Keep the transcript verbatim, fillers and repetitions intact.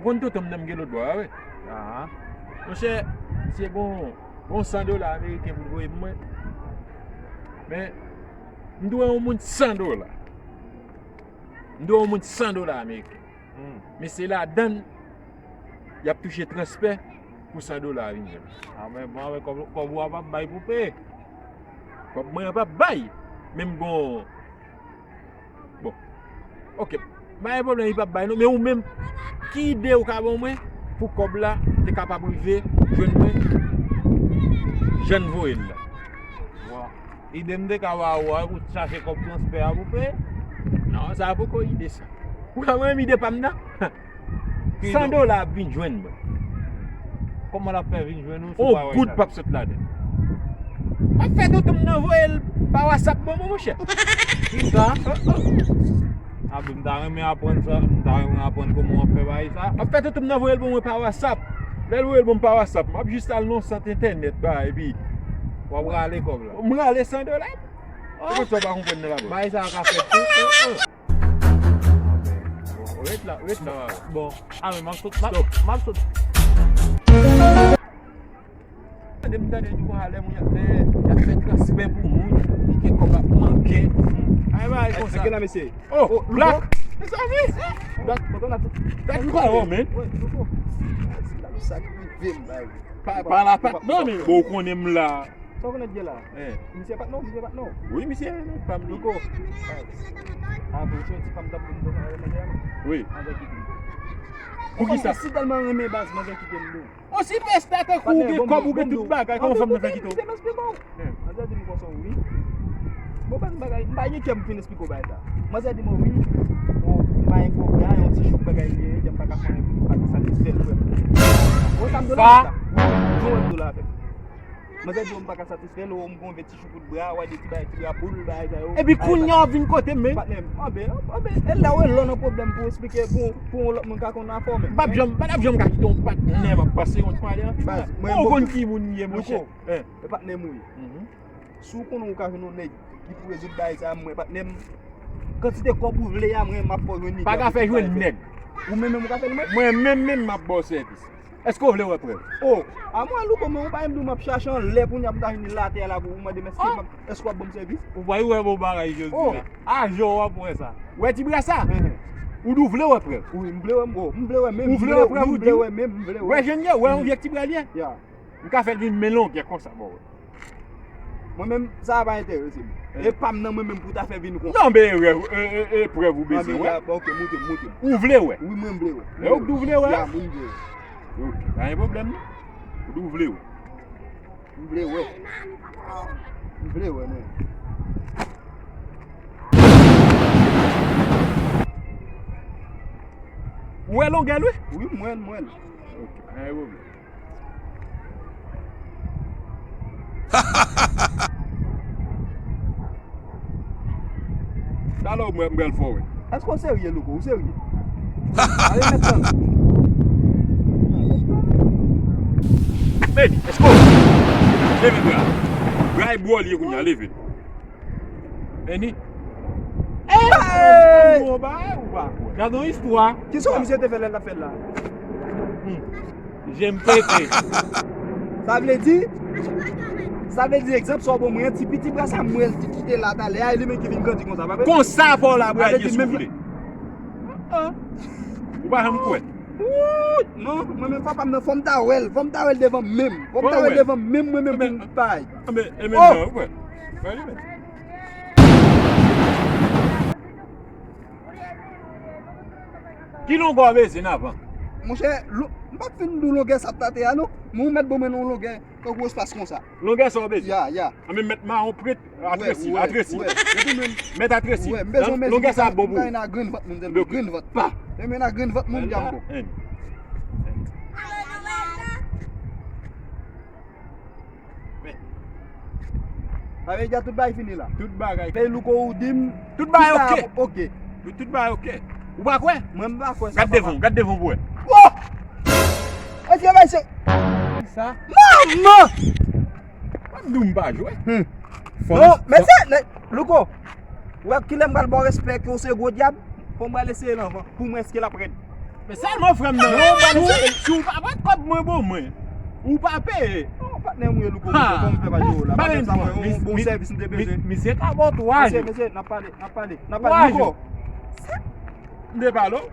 Ou konn tonton m nan m gen lòt bò a, wi. Aha. Monchè, misye gon, gon san dola ameriken pou l voye pou mwen. Men, m dwe yon moun san dola. M dwe yon moun san dola ameriken. Hmm. Men se ladan l, y ap touche transpè pou san dola a vin jwenn. A, men bon, avèk kòb, kòb ou a p ap bay pou peye. Kòb mwen an p ap bay. Men m gon, bon. Ok. M pa gen pwoblèm, li p ap bay non. Men ou menm, ki ide ou ka ban mwen pou kòb la te kapab rive jwenn mwen jan n voye l la? Bon. Ide m te ka ba ou a, ou chache kòb transpè a pou peye? Non, sa poko ide sa. Ou ka ban m ide pa m nan? San dola ap vin jwenn mwen. Kòman l ap fè vin jwenn ou si w pa wè l? On goud p ap sot ladan. M ap fè tonton m nan voye l pa WhatsApp ban mwen, monchè. Kisa? A, ben, m ta renmen aprann sa, m ta renmen aprann kòman w ap fè bagay sa. M ap fè tonton m nan voye l ban mwen pa WhatsApp. Lè l voye l ban m pa WhatsApp, m ap jis al nan sant entènèt ba, epi w ap rale kòb la. M rale san dola. Se konsa w pa konprann nan la, bro. Bagay sa a ka fèt tou. Ret la, ret la. Bon, a, men m ap sot, m ap, m ap sot. Tande, m tande di konsa lè moun y ap, lè y ap fè transfè pou moun, li gen kòb ap manke. Ay, bay konsa. Gen la, mesye. Oh, Black. Mezanmi. Black. Black, you call, man? Sa k rive m, bay. Pa, pa la, pa, non, men bon, ou konnen m la. Sa w konnen gen la? Eh. Misye patnè w, misye patnè w. Wi, misye nèg pa m li. Louko. A, bon, se yon ti fanm t ap vin konsa avè nèg la, non? Wi. Mwen gen kite l. Poukisa? Si tèlman renmen baz, mwen gen kite l, non. On sipèsta tankou ou gen kòb, ou gen tout bagay, kòman fanm nan fè kite w? Kite m esplike w. Eh. Manzè di m konsa, wi. Bon, baz bagay, m pa gen kè m fin esplike w bagay sa. Manzè di m, wi. Bon, m pa gen kòb la, yon ti chouk bagay li ye, m pa ka fè anyen, m pa ka satisfè l, frè m. Bon, sa m do la avè sa. Wi, bon, m do la avè m. Manzè di w m pa ka satisfè l, ou m gon vye ti choukout bra, w a de ti bagay, ti bra boul, bagay sa yo. Epi kounye a w vin kote m, men. Patnè m, anben, anben, e lè w e lò nan pwoblèm pou esplike, pou, pou yon lòt moun ka konn afè w, men. M p ap janm, m p ap janm ka kite yon patnè m ap pase yon ti pale anpil. Baz, mwen, ou konn ki moun m ye, monchè. Louko, e patnè m ou ye. Si w konnen w ka jwenn yon nèg ki pou rezoud bagay sa a, mwen, patnè m, kantite kòb ou vle a, mwen, m ap fè w jwenn li. Pa ka fè jwenn nèg. Ou menm menm ou ka fè l, mwen? Mwen menm menm m ap ba w sèvis. Èske w vle wè prèv? Oh, a mwen, Louko, men ou pa menm di w m ap chache anlè kounye a pou m ta vin atè a la pou ou mande m èske m ap, èske w ap ban m sèvis? Ou pa wè bon bagay jodi a. A je w w ap wè sa. Wè ti bra sa? Ou di w vle wè prèv? Wi, m vle wè, oh, m vle wè menm. Ou vle wè prèv, ou di? M vle wè menm, m vle wè. Wè jèn yo, wè yon vye ti bra l ye? Ya. M ka fè l vin men longè konsa, bon. Mwen menm, sa a pa enterese m. E pa m nan mwen menm pou ta fè vin konsa. Non, men e, e, e, e prèv ou bezwen wè. Ok, montre m, montre m. Ou vle wè? Wi, mwen m vle wè. Lè ou di w vle wè? Ya, mwen m vle wè. Ok, pa gen pwoblèm non. Ou di w vle wè? M vle wè. M vle wè, mwen. Ou wè longè l, wi? Wi, m wè l, m wè l. Ok, pa gen pwoblèm. Talè w mwen, m pral fè w wè. Èske w serye, Louko? Ou serye? Ale mèt tann. Baby, èske w leve bra? Bra e bwòl ye kounye a, leve. Eni. Hey! Gade yon istwa. Kisa misye te fè lè l t ap fè l la? Hmm. Je m pete. Sa vle di, sa vle di, egzanp sa w ban mwen an, ti piti bra sa m wè l te kite la talè a, e li menm ki vin grandi konsa, pa vre? Konsa pa w la bra l ye si w vle. Ou pa janm kwè. Wouy! Non, mwen menm papa m nan, fò m ta wè l, fò m ta wè l devan m menm. Fò m ta wè l devan m menm, mwen menm pou m bay. Enben, enben, non, ou kwè. Wè li menm. Ki longè w bezwen avan? Monchè, lo-, m p ap fin di w longè sa t atè a non. Men ou mèt ban mwen yon longè tankou espas konsa. Longè sa w bezwen? Ya, ya. Anben mèt mawon prèt, atresi, atresi. Mèt atresi. Longè sa ap bon pou ou. M ta renmen nan grenn vant moun tèlman grenn vant. Pa. Renmen nan grenn vant moun, y ap bon. Men. Sa vle di a tout bagay fini la. Tout bagay. Pey Louko ou di m. Tout bagay oke. Oke. Tout, tout bagay oke. Ou pa kwè? Mwen m pa kwè sa. Gad devan, gad devan pou wè. Wo! Èske bay se sa? Manman! Mwen m di w m pa jwe. Hmm. Non, men se, Louko. Ou wè kilè m pral ba w respè ke w se gwo dyab? Fò m pral eseye l anvan. Pou m wè èske l ap rèd. Men sèlman frè m nan, si w pa pran kòb mwen ban mwen, ou pa peye. Non, patnè m ye Louko, kòman m fè pa jere w la? Patnè m sa mwen, yon bon sèvis m te bezwen. Misye ka ba w twa jou. Mesye, mesye, n ap pale, n ap pale, n ap pale Louko. M te pale w.